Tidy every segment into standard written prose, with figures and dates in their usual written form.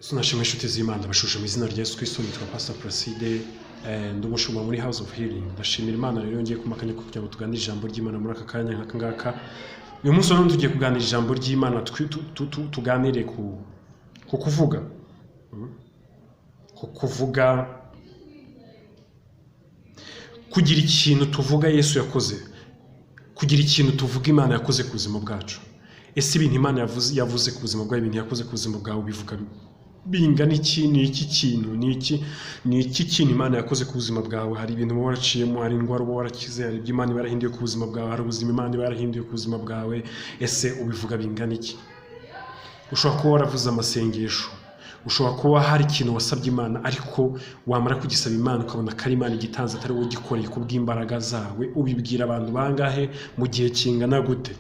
Yesu nashimwe, inshuti z'Imana. Ndabasuhuje mu izina rya Yesu Kristo. Nitwa Pastor Placide, ndi umushumba muri House of Healing. Ndashimira Imana rero yongeye kumpa akanya ko kugira ngo tuganire ijambo ry'Imana muri aka kanya nk'aka ngaka. Uyu munsi rero tugiye kuganira ijambo ry'Imana, tuganire ku kuvuga. Ku kuvuga, kugira ikintu tuvuga Yesu yakoze, kugira ikintu tuvuga Imana yakoze ku buzima bwacu. Ese ibintu Imana yavuze ku buzima bwawe, ibintu yakoze ku buzima bwawe, bivuga bingana iki? Ni iki kintu, ni iki kintu Imana yakoze ku buzima bwawe? Hari ibintu uba waraciyemo, hari indwara uba warakize, hari ibyo Imana iba yarahinduye ku buzima bwawe, hari ubuzima Imana iba yarahinduye ku buzima bwawe. Ese ubivuga bingana iki? Ushobora kuba waravuze amasengesho, ushobora kuba hari ikintu wasabye Imana, ariko wamara kugisaba Imana ukabona ko ari Imana igitanze, atari wowe ugikoreye ku bw'imbaraga zawe. Ubibwira abantu bangahe, mu gihe kingana gute?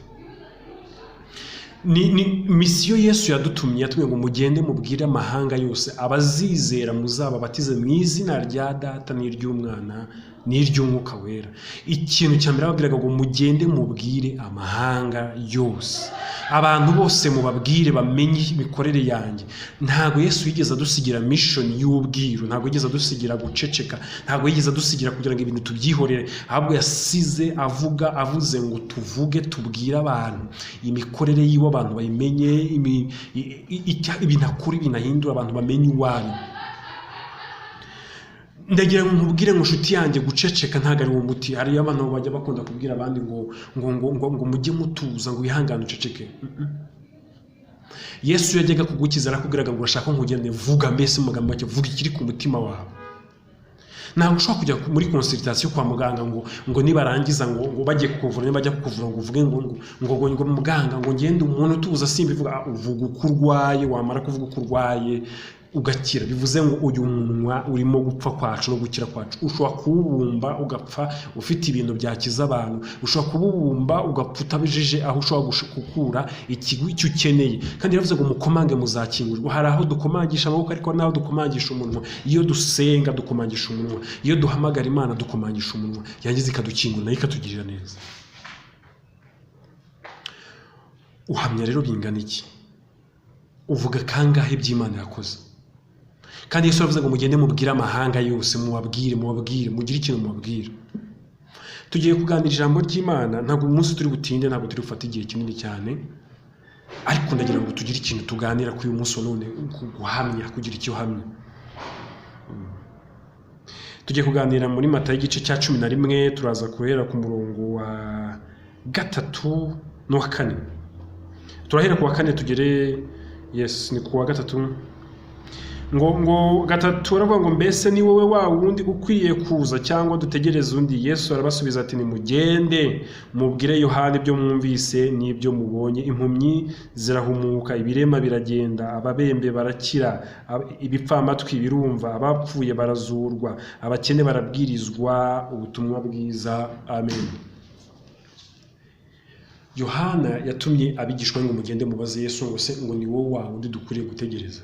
Ni mission Yesu yadutumye. Yatumye ngo mugende mubwire amahanga yose, abazizera muzababatize mu izina rya Data n'iry'Umwana n'iry'Umwuka Wera. Ikintu cya mbere bababwiraga ngo mugende mubwire amahanga yose, abantu bose mubabwire bamenye imikorere yanjye. Ntabwo Yesu yigeze adusigira mission y'ubwiru, ntabwo yigeze adusigira guceceka, ntabwo yigeze adusigira kugira ngo ibintu tubyihorere, ahubwo yasize avuga, avuze ngo tuvuge, tubwire abantu imikorere yiwe, abantu bayimenye, ibintu akora, ibintu ahindura, abantu bamenye uwo ari. Ndagira ngo nkubwire ngo nshuti yanjye, guceceka ntabwo ari wo muti. Hariyo abantu bajya bakunda kubwira abandi ngo mujye mutuza, ngo wihangane uceceke. Yesu yajyaga kugukiza, arakubwiraga ngo urashaka nkugende, vuga. Mbese mu magambo make, vuga ikiri ku mutima wawe. Ntabwo ushobora kujya muri consultation kwa muganga ngo nibarangiza ngo bagiye kukuvura, niba bajya kukuvura, ngo uvuge ngo muganga, ngo ngende umuntu utuza simbivuga. Ah, uvuga uko urwaye, wamara kuvuga uko urwaye ugakira. Bivuze ngo uyu munwa urimo gupfa kwacu no gukira kwacu. Ushobora kuwubumba ugapfa ufite ibintu byakiza abantu, ushobora kuwubumba ugapfa utabijije aho ushobora gukura icyo ukeneye. Kandi yavuze ngo mukomange muzakingurirwa. Hari aho dukomangisha amaboko, ariko n'aho dukomangisha umunwa. Iyo dusenga dukomangisha umunwa, iyo duhamagara Imana dukomangisha umunwa, yangiza ikadukingura, nayo ikatugirira neza. Uhamya rero bingana iki? Uvuga kangahe iby'Imana yakoze? Kandi Yesu aravuze ngo mugende mubwire amahanga yose, mubabwire, mubabwire, mugire ikintu mubabwira. Tugiye kuganira ijambo ry'Imana. Ntabwo uyu munsi turi butinde, ntabwo turi bufate igihe kinini cyane, ariko ndagira ngo tugire ikintu tuganira kuri uyu munsi wa none, ku guhamya, kugira icyo uhamya. Tugiye kuganira muri Matayo igice cya 11. Turaza guhera ku murongo wa 3 n'uwa 4. Turahera ku wa 4 tugere, yes, ni ku wa 3. Ngo 3 aravuga ngo mbese ni wowe wa wundi ukwiye kuza, cyangwa dutegereze undi? Yesu arabasubiza ati nimugende mubwire Yohana ibyo mwumvise n'ibyo mubonye: impumyi zirahumuka, ibirema biragenda, ababembe barakira, ibipfamatwi birumva, abapfuye barazurwa, abakene barabwirizwa ubutumwa bwiza. Amen. Yohana yatumye abigishwa ngo mugende mubaze Yesu ngo se ngo ni wowe wa wundi dukwiriye gutegereza?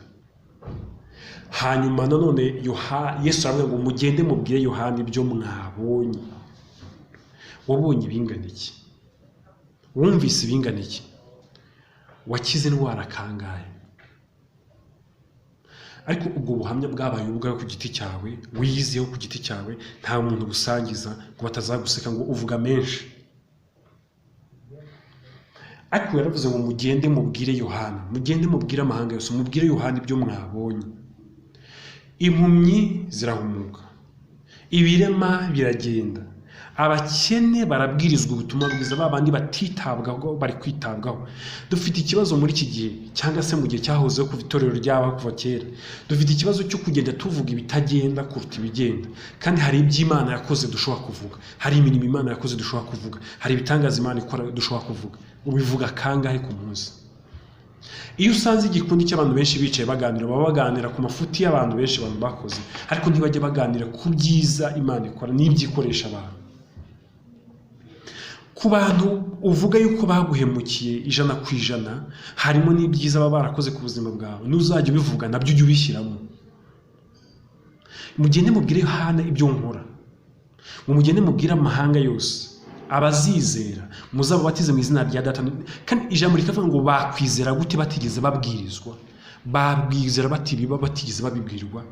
Hanyuma nanone Yesu aravuga ngo mugende mubwire Yohana ibyo mwabonye. Wabonye ibingana iki? Wumvise ibingana iki? Wakize indwara kangahe? Ariko ubwo buhamya bwabaye ubwawe ku giti cyawe, wiyiziyeho ku giti cyawe, nta muntu busangiza ngo batazaguseka ngo uvuga menshi. Ariko yaravuze ngo mugende mubwire Yohana, mugende mubwire amahanga yose, mubwire Yohana ibyo mwabonye: impumyi zirahumuka, ibirema biragenda, abakene barabwirizwa ubutumwa bwiza, ba bandi batitabwaho bari kwitabwaho. Dufite ikibazo muri iki gihe, cyangwa se mu gihe cyahozeho kuva itorero ryabaho, kuva kera, dufite ikibazo cyo kugenda tuvuga ibitagenda kuruta ibigenda. Kandi hari iby'Imana yakoze dushobora kuvuga, hari imirimo Imana yakoze dushobora kuvuga, hari ibitangaza Imana ikora dushobora kuvuga. Ubivuga kangahe ku munsi? Iyo usanze igikundi cy'abantu benshi bicaye baganira, baba baganira ku mafuti y'abantu benshi, abantu bakoze, ariko ntibajya baganira ku byiza Imana ikora n'ibyo ikoresha abantu. Ku bantu uvuga yuko baguhemukiye 100%, harimo n'ibyiza baba barakoze ku buzima bwawe. N'uzajya ubivuga nabyo ujye ubishyiramo. Mugende mubwire Yohana ibyo nkora, ngo mugende mubwire amahanga yose, abazizera muzababatize mu izina rya Data. Kandi ijambo rikavuga ngo bakwizera gute batigeze babwirizwa? Babwizera bati biba batigeze babibwirwa,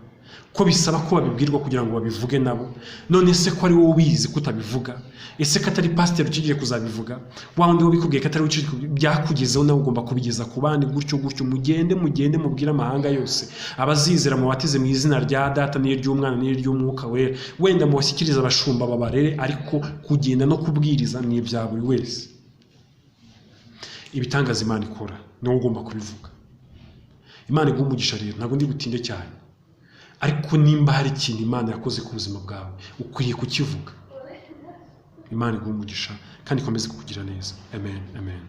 ko bisaba ko babibwirwa kugira ngo babivuge nabo. None se ko ari wowe ubizi ko utabivuga? Ese ko atari pasiteri ukigiye kuzabivuga, wa wundi wabikubwiye ko atari we byakugezeho, nawe ugomba kubigeza ku bandi gutyo gutyo. Mugende, mugende mubwire amahanga yose, abazizera mubatize mu izina rya Data n'iry'Umwana n'iry'Umwuka Wera. Wenda mubashyikirize abashumba babarere, ariko kugenda no kubwiriza ni ibya buri wese. Ibitangaza Imana ikora ni wowe ugomba kubivuga. Imana iguha umugisha. Rero ntabwo ndi butinde cyane, ariko nimba hari ikintu Imana yakoze ku buzima bwawe, ukwiye kukivuga. Imana iguha umugisha kandi ikomeze kukugira neza. Amen, amen.